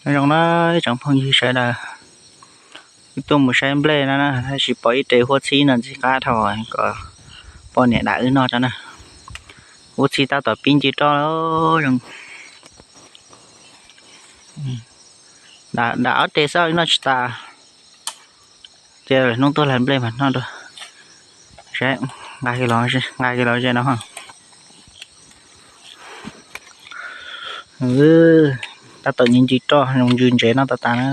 Nyob zoo na ib tsoom phooj ywg sawv daws, wb tuaj mus saib nplej no na, tab sis pom ib re huab txhib no ntxim qab dhau, kom poj niam dam wb noj tso na. Huab txhib tab tom pib ncw roj. Dam ob re xwb noj tsis tas. Ces hnub tuaj hlais nplej mas noj dua. Nqa kiag los ze no. Tab tom ncw ncw roj, zoo ncw ntsev noj tas tas na.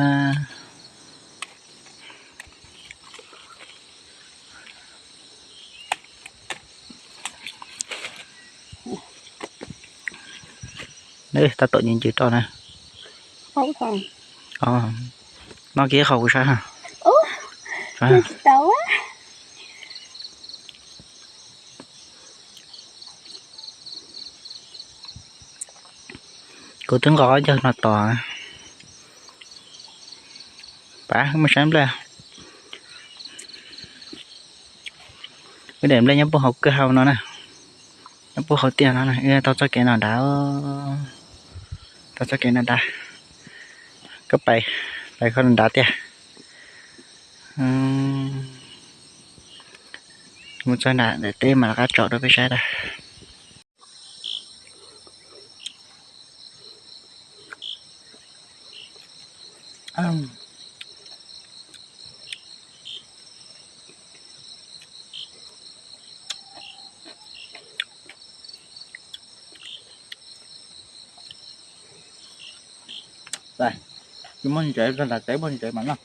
Tab tom ncw ncw roj na. Noj kiag qhov kuv saib. Kuv twb nqos ob cag no tos. Pab mus saib nplej. Wb daim nplej nyob puag hauv kwj ha no na, nyob puag hauv tiaj no, tau txoj kev no nrad, tau txoj kev no nrad. Koj pais, pais kho nrad tiag. Mus txog nram daim teb mas rov qab tsom rau peb saib da. Tsis muaj ntsev, nram teb muaj ntsev mas noj.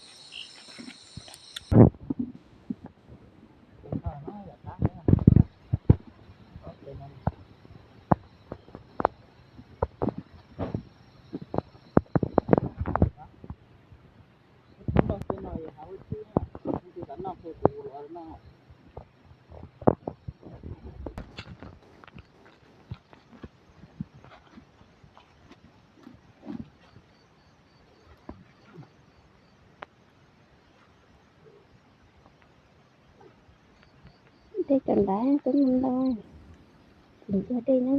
Dej tom nrad twb ntau, tsis ntxuag dej na.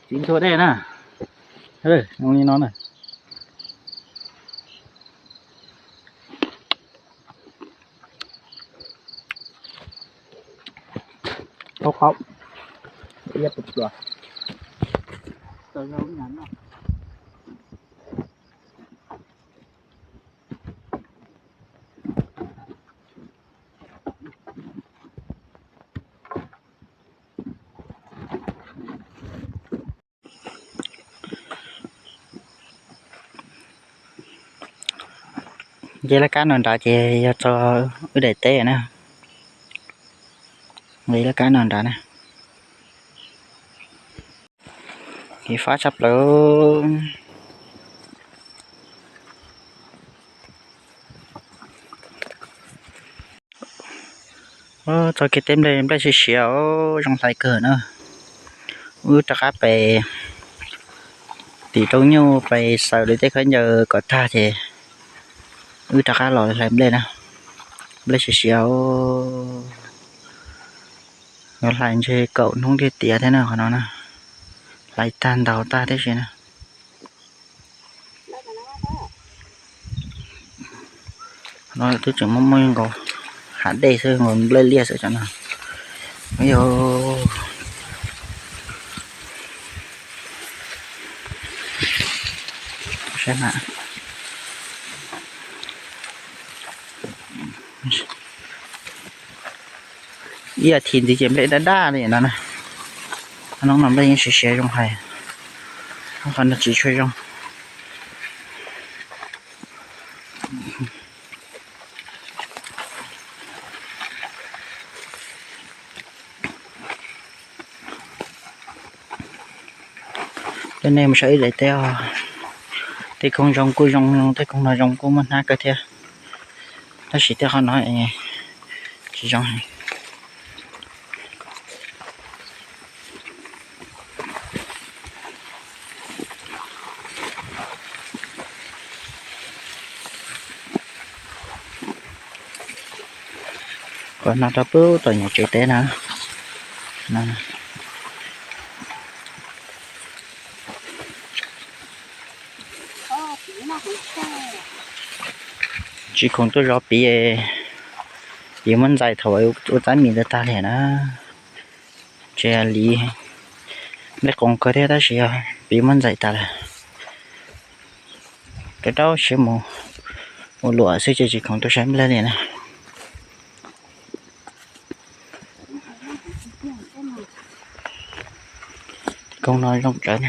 Tsis ntxuag dej na. Zoo li no na. Qab qab. Nce laj kab no nrad ces yog txog wb daim teb na. Nce laj kab no nrad na. Kev fab tshaj plaws. Txoj kev teb nplej, nplej siav siav, zoo hlais kawg na. Wb rov qab pem tim roob nyuj pem xaws lawv tej khaub ncaws kom tag ces wb rov qab los hlais nplej na. Nplej siav siav, yuav hlais ntshe kaum hnub tiag tiav thiab na qhov no na. Hlais tag ntaus tag tib si na. No twb tseem muaj muaj nkaus, hav dej xwb, nkaus nplej liaj xwb cov no. Yog, saib na, ib as thiv ntxiv ces nplej daj daj li no na. Hnub no nplej yeej siav siav zoo hais, qhov no tsis tshua zoo. Coj nej mus saib ib daim teb, tej koog zoo kuj zoo, tej koog no zoo kuj muaj hnab kawg thiab, tab sis tej qhov no tsis zoo. Pov no rau pub tom nyuam tsev teb na. Tsis khoom tuaj zov piv, piv muab ntxais thaum ua txab mis tag tag li na. Tsis li, nplej qoos kawg thiab tab sis yog piv muab ntxais tas lawm. Rau rau siab mus ua luam xwb ces tsis khoom tuaj saib nplej li na. Koog no zoo tsawv,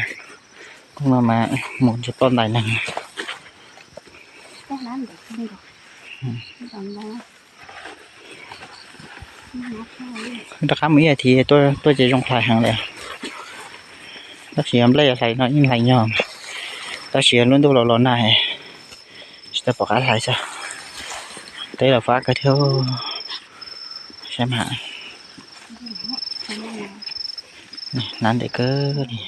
koog no mas mus tsis tau ntais neeg. Rov qab mus ib as thiv tuaj ces zoo hlais heev lawm. Tab sis yog nplej hlais no yeej hlais nyog, tab sis yog lub ntuj los los nag tsis tau pom qab hlais xwb. Teb los fab kawg thiab. Saib mas, hnav ntev kawg li.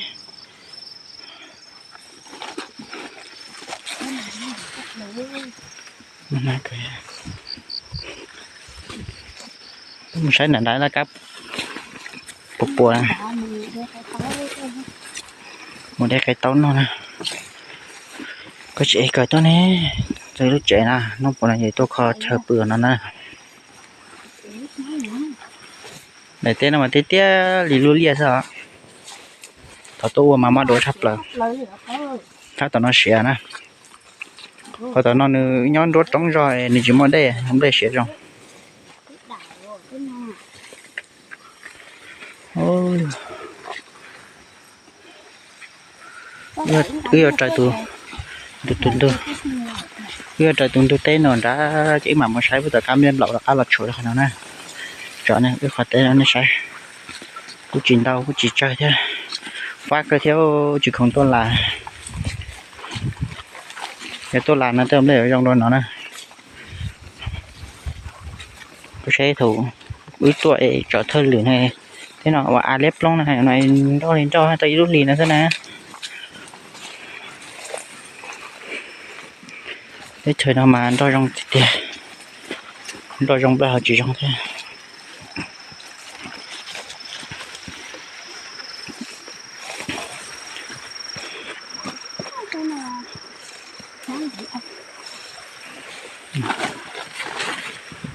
Mus saib nram nrad laj kab puas puas. Mus de qe taub noj na. Koj tsis es kawg tuaj ne, txog lub tsev na, noj puas no ces tuaj kho chaw pw no na. Daim teb no mas tiaj tiaj li lub liaj xwb os. Thaum tuaj ua mas maj dua tshaj plaws. Thab tom no siav na. Qhov tom no nws nyob nruab roob zog nws tsis muaj dej, nplej siav zoo. Wb yuav raws tus, tus ntug, wb yuav raws tus ntug teb no nrad ces wb mam mus saib wb tom qab nplej nplaum rov qab los tshuam rau qhov no na. Tso ne wb qhov teb no nej saib, kuj tsis ntau kuj tsis tsawg thiab, fab kawg thiab tsis khoom tuaj las. Yog tuaj las no tej nplej yuav zoo dua no na. Kuv saib thaum wb tuaj es tso thawj lwm no, tej no ua av liab ploog no, no nroj li nroj tau ib lub hlis no xwb na. Teb chaws no mas nroj zoo tiag tiag, nroj zoo nplaj ho tsis zoo thiab.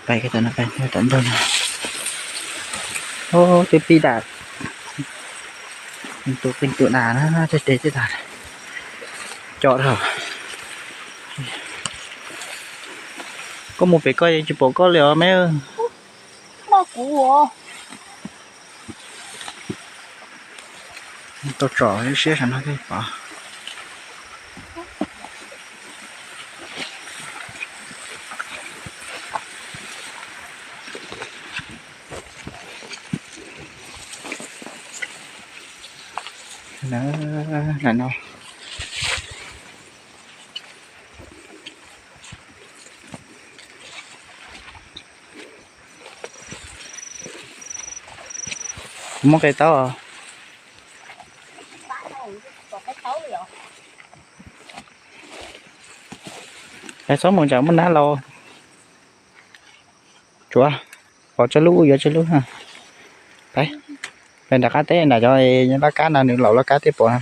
Pais tom ntug no. Twb pib dam, tus qeej tus nas na, tej tes tej tas co dhau. Koj mus pem koj yeej tsis pom koj li os me. Tau tsom siab saum no thiaj pom. Lam no. Kuv muab qe taub. Qe taub mus tsam muaj nab laus. Tsuav, pov tsawg lub yuav tsawg lub. Peb, peb nram qab teb nram cov laj kab no nws laus laj kab tej pom no.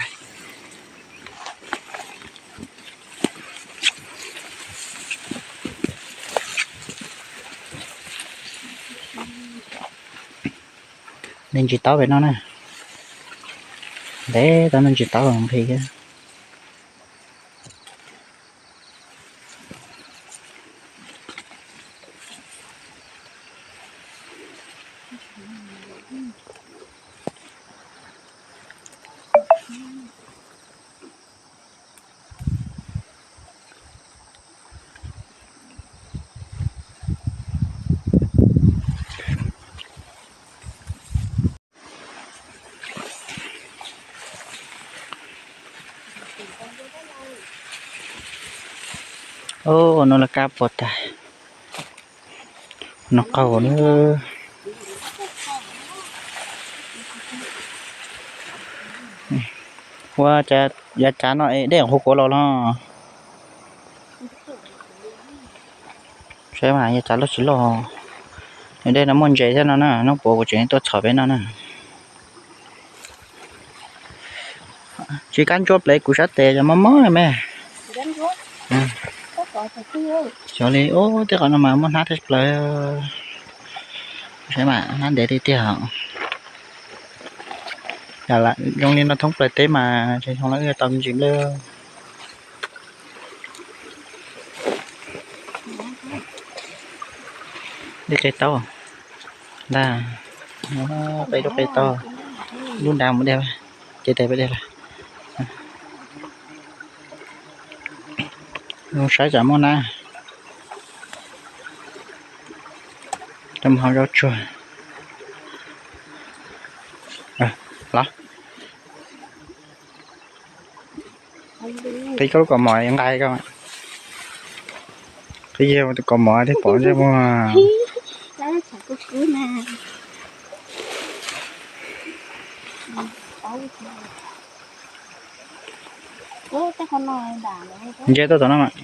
Nej ntsis taub pem no na. Ntev tau nej ntsis taub nqhis thiab. Ua no laj kab puas tas. No qaug na. Ua yav tsav no es dej hu kuav los los. Saib mas yav tsav loj tsis loj. Dej no muaj ntses thiab no na, hnub puav kuv tseem tuaj txhom peb noj na. Tsis kab ntsuab plev kuv sab tes cov mob mob me. Xyov li, ub, tej qhov no mas muaj hnab tshaj plaws. Saib mas hnab ntev tiag tiag. Zoo li no thoob plaws teb mas tsis zoo lawm, wb tau me ntsis nplej. Dej qe taub ntag, qe lub qe taub, lub nrad mus dej, ces tes peb dej lawm. Zoo saib tsam muaj nab. Coj mus hau zaub tsuag los. Qhib koj lub kaus mom nqa koj. Qhib yog tus kaus mom thiaj pom ntsej muag. Ntsia tuaj tom no mas.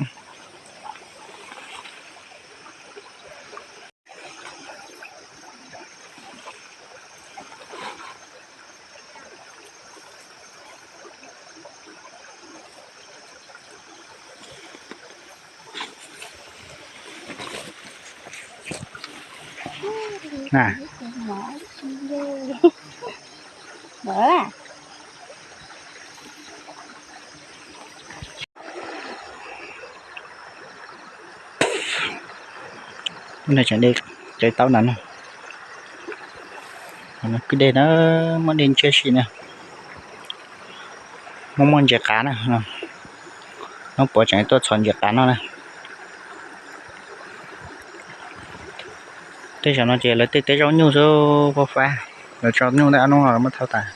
Lub no tseem dej cawv taub ntag no. Kwj dej na, muaj dej ntshiab si na. Muaj muaj ntses qav na. Hnub puav tseem tuaj txhom ntses qav noj na. Tej zaum no ces lawv tej teb zaub nyuj xwb, pab fab, lawv tso nyuj ntawm ob hnub no lawv muab thau tas.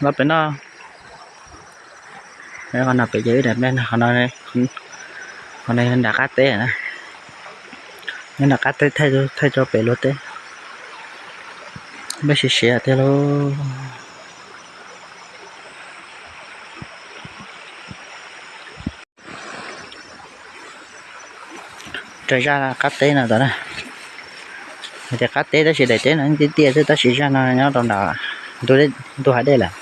Los pem no. Qhov no pem ces wb nram nplej no, qhov no nram qab teb na. Nyob nram qab teb thaij tso pem luag teb. Nplej siav siav tiag lauj. Raws zaj qab teb no tod na. Hais tias qab teb tab sis daim teb no tiaj tiaj xwb tab sis zaj no nyob rau nram ntu hav dej lawm.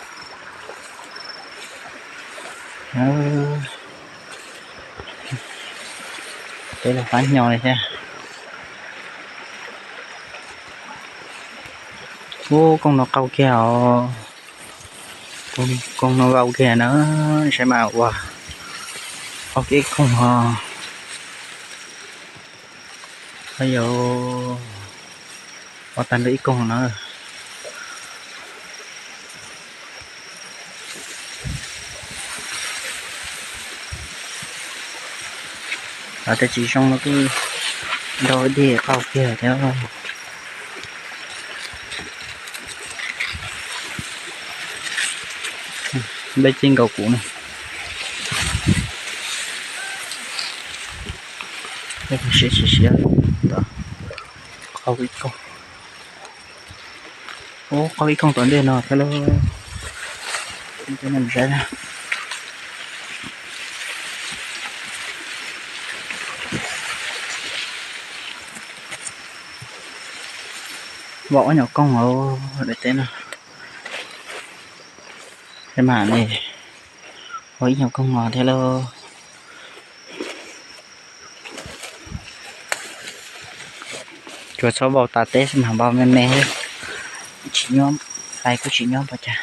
Teb los fab nyo li thiab. Ub, kooj no qau kiag os. Kooj no vau kiag na, saib mas ua qau kiag ib kooj ho. Yog ua tag nrho ib kooj na. Tej tsis zoo no kuj nrau dig qau kiag thiab. Nplej cig nkaus kuv na. Siav siav siav, qau ib koog. Ub, qau ib koog tom ntej no thiab lauj. Vau ob nyuag koog os, daim teb no. Mas ne, vau ib nyuag koog no thiab lauj. Tsuas txhob vau tas teb xwb mas vau me me, tsis nyob, hlais kuj tsis nyob npaum cas.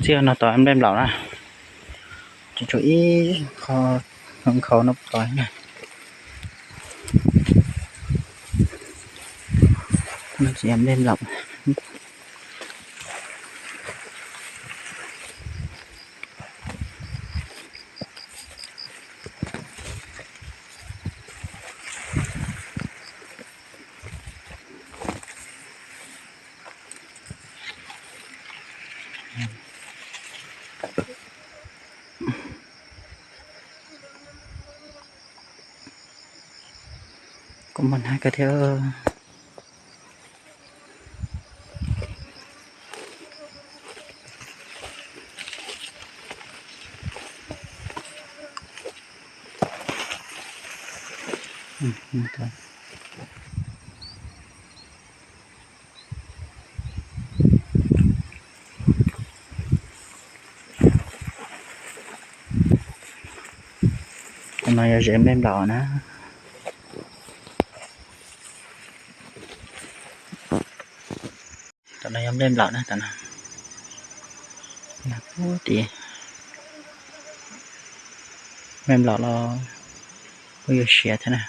Txij no tod nplej nplaum na, tsuas tshuav ib qho nkhaus no tod na. Tsis yog nplej nplaum. Kuj muaj hnab kawg thiab. Tus no yog zes nplej nplaum na. Tus no yog nplej nplaum na, tus no. Nplej nplaum los kuj yuav siav thiab na.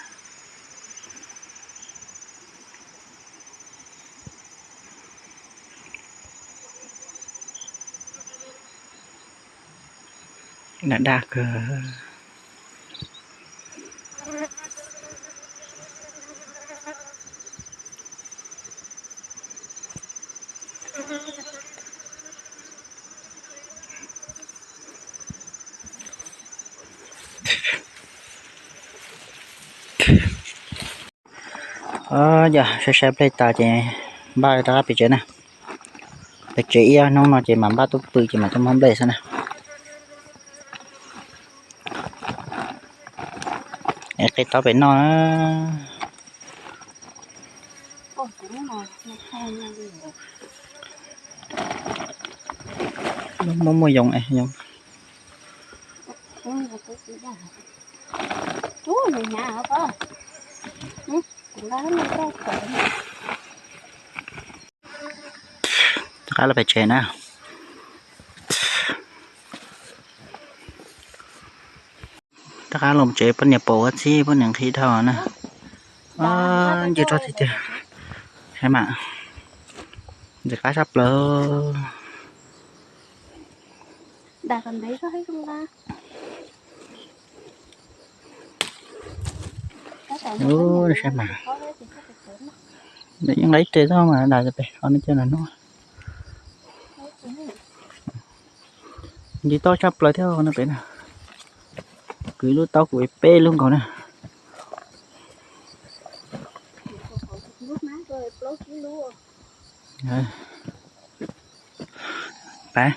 Daj daj kawg. Yog saib saib nplej tas ces npaj rov qab pem tsev na. Pem tsev ib ob hnub no ces mam npaj tuaj pw ces mam tuaj muab nplej xwb na. Es qe taub pem noj na. Muaj muaj yoov es yoov. Rov qab los pem tsev na. Rov qab los tsev poj niam pom ua txhib poj niam nqhis dhau na. Ncig rau tiag tiag. Saib mas, ntxim qab tshaj plaws. Saib mas, yeej nqa ib tes tau mas dam pem qhov no coj los noj. Nce toj tshaj plaws thiab no pem na. Kwv lub taub kuv peb lub nkaus na. Pab,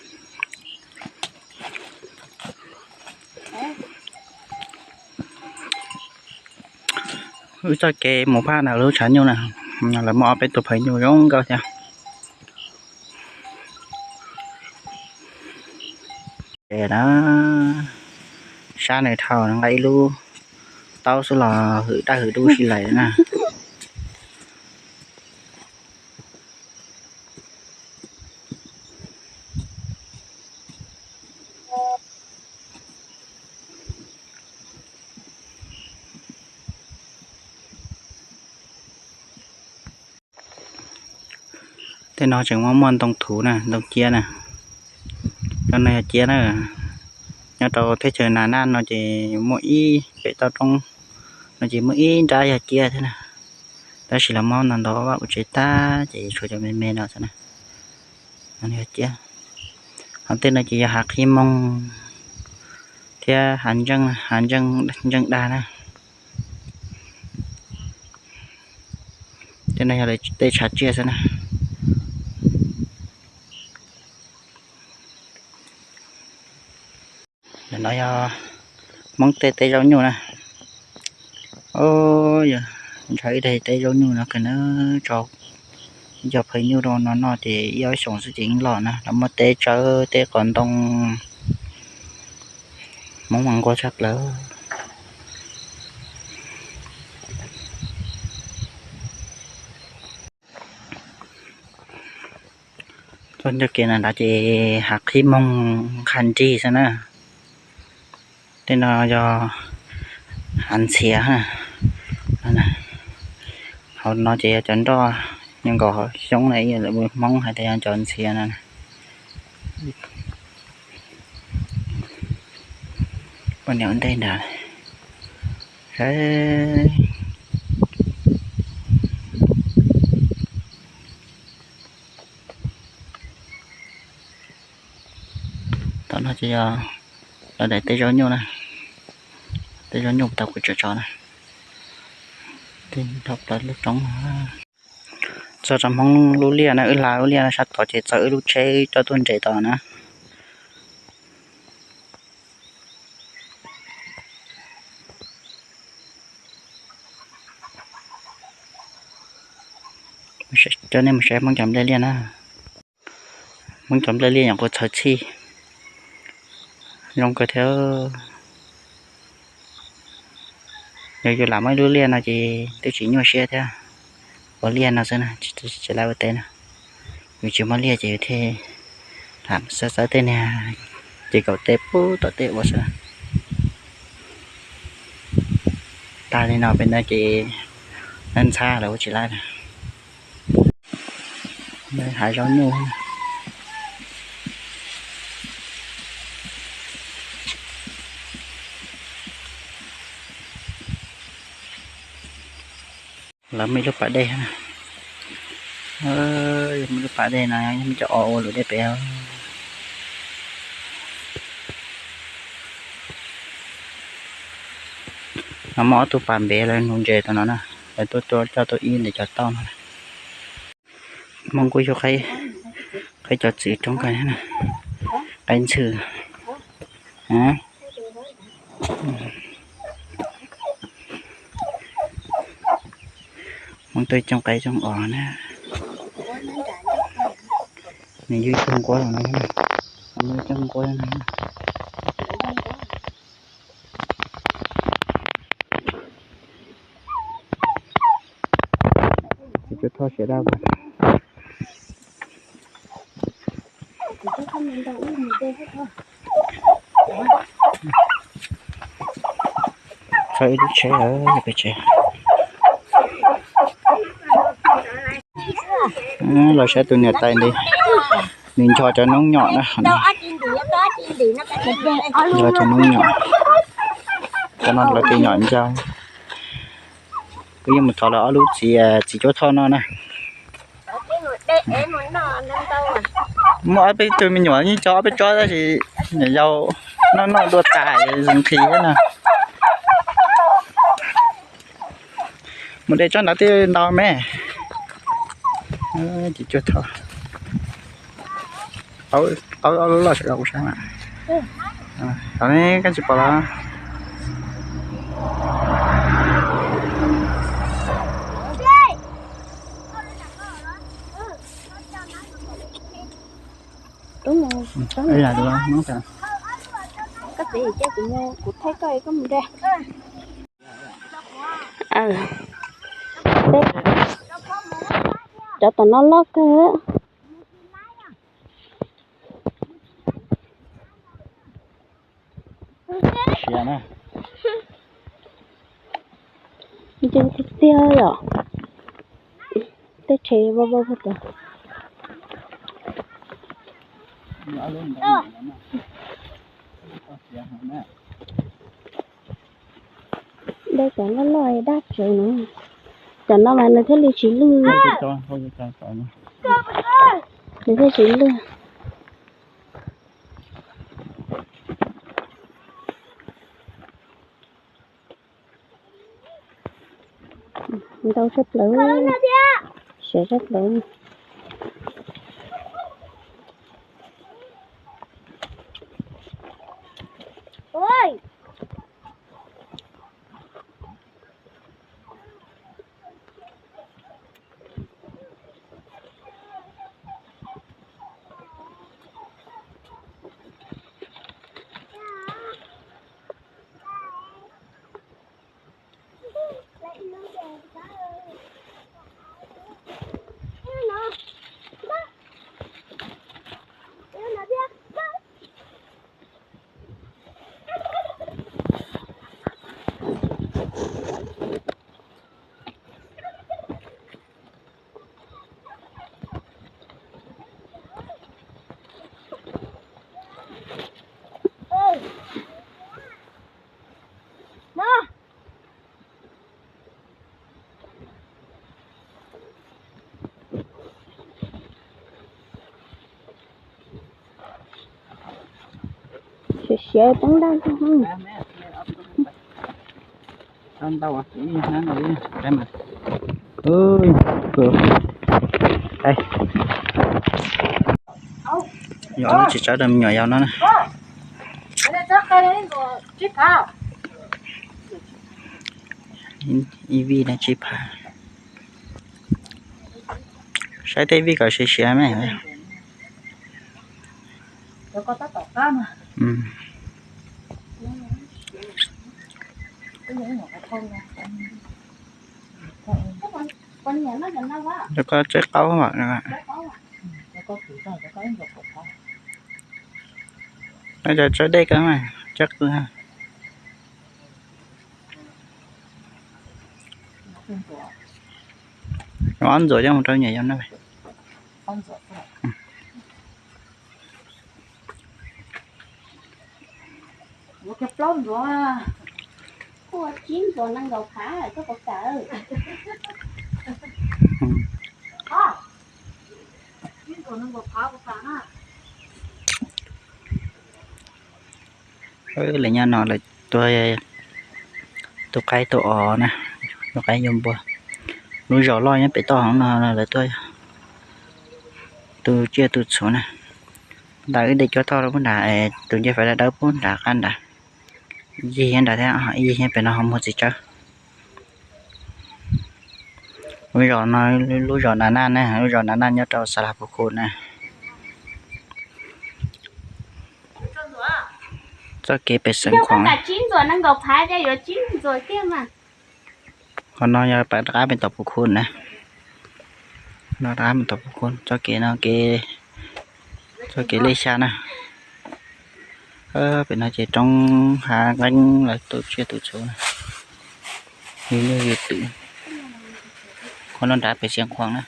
wb txoj kev mus phaj ntawm lub tshav nyuj na, lawv muaj ob peb tus phaj nyuj zoo nkauj thiab. Ces na, sab nws dhau nqa ib lub taub xwb los hwm daj hwm dub si lawm na. Tej no tseem muaj muaj ntoo thuv na, ntoo ciab na. Cov no yog ciab na. Nyob rau teb chaws Nas Naj no ces muaj ib pem toj roob no ces muaj ib nrab yog ciab thiab na. Tab sis los muab ntau ntau vaj ua tsev tag ces tshuav cov me me no xwb na. Yog ciab. Ho tej no ces yog hav qhib moog thiab hav ntseej, hav ntseej dag na. Tej no yog lawv tej tshav tsiaj xwb na. Ntawm no yog Hmoob tej teb zaub nyuj na. Yog ntshaw ib daim teb zaub nyuj no kawg na, tso ib co phaj nyuj rau no noj ces ib ob xyoos xwb ces yeej loj na. Lawv muaj teb tsawb teb qos ntoo, Hmoob mas nquag tshaj plaws. Txoj ncauj kev na nrad ces hav qhib moog nqha nrig xwb na. Tej no yog hav ntxhiav. Hauv no ces yog cov nroj, nyob nkaus hauv xyoob na, lawv Hmoob hais tias yog cov ntxhiav no. Poj niam ua ntej nrad. Tom no ces yog lawv daim teb zaub nyuj na, teb zaub nyuj tau kuv tso tso na, dhau plaws lub roob. Txog rau Hmoob lub liaj na, wb hla lub liaj no sab tod ces txog wb lub tsheb coj tuaj nres tod na. Coj nej mus saib Hmoob cov nplej liaj na. Hmoob cov nplej liaj nyuam qhuav txhawv txhij, zoo kawg thiab. Yog yus lam muaj ib lub liaj no ces twb tsis nyuaj siab thiab. Ua liaj no xwb na, tsis lam ua teb na. Yus tsis muaj liaj ces yus thiaj lam xav xav tej niag ces kaum teb pub tom teb ua xwb na. Tag li no pem no ces ntxhab lawm ua tsis lab na. Hav zoov nyuj. Lawv muaj ib lub pas dej na. Muaj ib lub pas dej no, muaj cov o ua luam dej pem. No muaj ob tug pas npev lawv nuv ntses rau no na. Lawv tuaj tuaj coj tuaj ib ntawm cov tauj no. Hmoob kuj yug qaib cov txwv coob kawg, qaib ntxhw. Hmoob tuaj coob qaib coob os na. Nws yug coob nquab los no, coob nquab no. Txiv cuab thoj siav dab. Txhob ib lub tsheb pem tsev. Los saib tus niam tais ntawd, nws ncho cov noob nyom na. Ncho cov noob nyom, cov no lawv tus nyom ncau. Kuv yeej mus thov lawv ob lub txiv, txiv cuab thoj no na. Muaj ob peb tug me nyuam yeej tso ob peb tsob tab sis nyuam yaus noj noj dua tas zoo nqhis na. Mus de tsob nrad twb ntau me. Txiv cuab thoj, aub loj loj sav kuv saib mas. Thaum ne koj tsis pom los. Koj txiv, kuv thaij koj, koj mus de. Cov tom no loj kawg. Ncw tiag tiag yom. Tej tsheb vau vau puag tas. De cov loj loj dab tsev no. Cov no mas nws thiaj li tsis lwj. Nws thiaj tsis lwj. Ntau tshaj plaws, siav tshaj plaws. Siav siav teeb daj. Yog lub tsis tsawb rau me nyuam yaus no na. Ib vij na tsib phav. Saib tej vij kom siav siav me. Rau koj tsawb qaub. Cov tsawb dej koj mas tsawb qw. Ob ntxuam coj mus rau nyuam yau na. Lawv nyob no lawv tuaj tua qaib tua os na, tua qaib yuav npua. Lub zos loj nyob pem toj hauv no lawv tuaj tu tsiaj tu txhu na. Ntawm wb de cuab thoj rau pub nrad, tus ncej fais dawb dawb pub nrad qab nrad. Yig nyob nrad thiab, yig nyob pem no ho muag txiv tsawb. Lub zos no, lub zos Nas Naj na, lub zos Nas Naj nyob rau Xas Las Pus Khus na. Txoj kev pem Xeev Khuam. Qhov no yog pem rov qab pem tom Pus Khus na. No rov qab pem tom Pus Khus, txoj kev no, txoj kev lej xya na. Pem no ces roob hav nqeeb lawv tu tsiaj tu txhu na. Yus nyuj yus twm. Qhov no nrad pem Xeev Khuam na.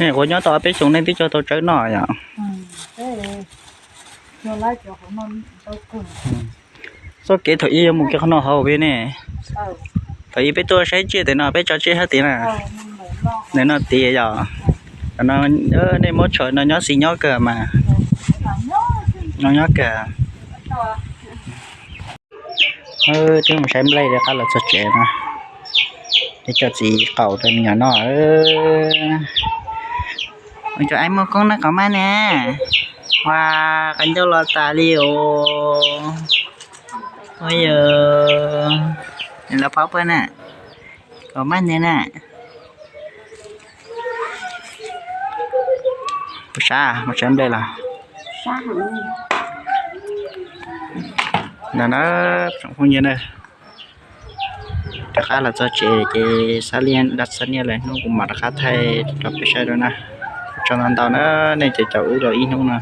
Ua nyob tau peb xyoos nej twb cog tau tsawb noj yom? Txoj kev thaum ub yuav mus kiag qhov no hauv peb ne. Thaum ub peb tuaj saib tsiaj tim no, peb tso tsiaj sab tid na. Ntawm no tid yom. Nej muab tshawv no nyob xis nyob kawg mas. Nyob nyob kawg. Twb mus saib nplej rov qab los txog tsev no. Peb cov txiv qaum rau me nyuam noj. Ua cov aib muaj koob na, qhov maj ne. Ua, qab ncauj los tas li os. Ua yog lawv phob pawg na, qhov maj ne na. Puas sab, mus saib nplej los. No na, tsoom phooj ywg na, rov qab los txog tsev ces xab liaj dab xab niaj lawm, hnub kuv mam rov qab thaij rau peb saib dua na. Ua tsaug ntau ntau na, nej caum caum wb los ib hnub no.